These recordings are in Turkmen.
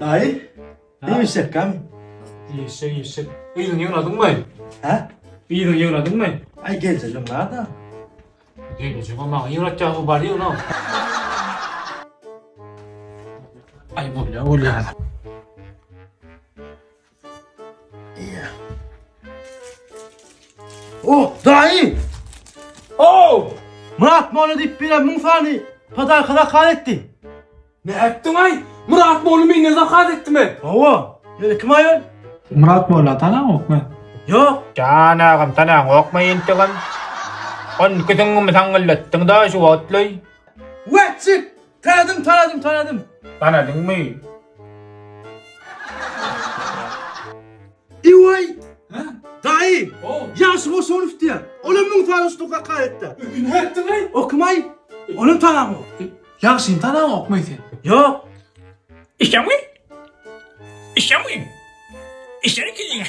Daýy, iýmişekkämi? Iýişjek, iýişjek. Yzyny ýygnadyňmy? Hä? Yzyny ýygnadyňmy? Aý geljegem bar-da. Geljek o maňa ýygnatýaň, bar ýygna. Aý bolýa, bolýa. O, daýy! Oh! Murat molla diýip bire müň sany podarka zakaz etdi. Ne etdiň aý? Murat molla menden zakaz etdimi? Hawa, ýöne kim aý ol? Murat molla tanaňokmy? Ýok. Jan agam tanaňokmy entegem? On iki süňňümi saňňyldatdyň da şu wagtlaý. Wetjik! Tanadym, tanadym, tanadym. Tanadyňmy? Iwaý! Daýy! Ýagşy goşulyp diýýär. Olam müň sany ştuk zakaz etdi. Ne etdiň-aý? O kim-aý? Onam tanamok. Ýagşyny tanaňokmy sen? Ýok. Işemi? Işemi? Işleri kiliňe.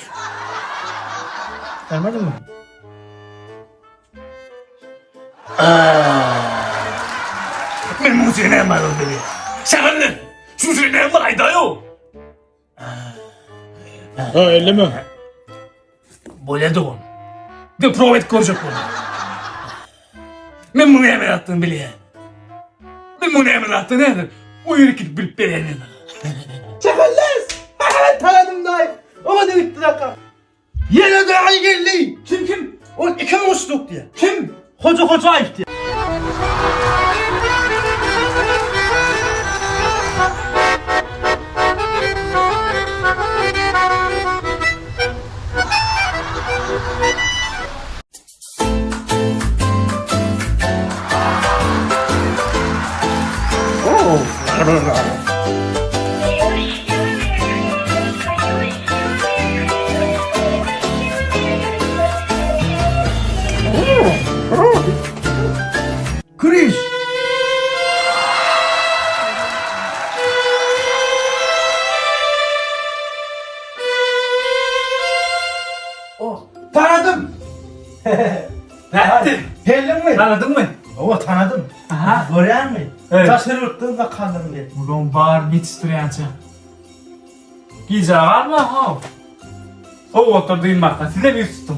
Tanamadyňmy? Men muň üçin näme bar bilýän. Şagallar, şu üçin näme bar aýdaýo. Ha, elleme. Bolýa dogan. De prova edip görjek boldum. Men muň näme zatdygyny bilýän. Men muň näme zatdygyny häzir o ýere gidip bilip berýän men sana. Şagallar! Tanadym daýy. Oňa degipdir aka. Ýene daýy geldi. Kim kim? Ol 2000 ştuk diýýär. Kim? Hoja Hojaýew diýýär. Kriş! Oh, tanadym! Nätdi? Geldiňmi? Tanadyňmy? Owa, tanadym. Aha. Görýäňmi? Evet. Daşary ýurtdan zakanlarym geldi. Ulan bar ýetişdirýänçä. Gijä galma, how. Sowgatlar dynmakda sizem ýüz tutuň.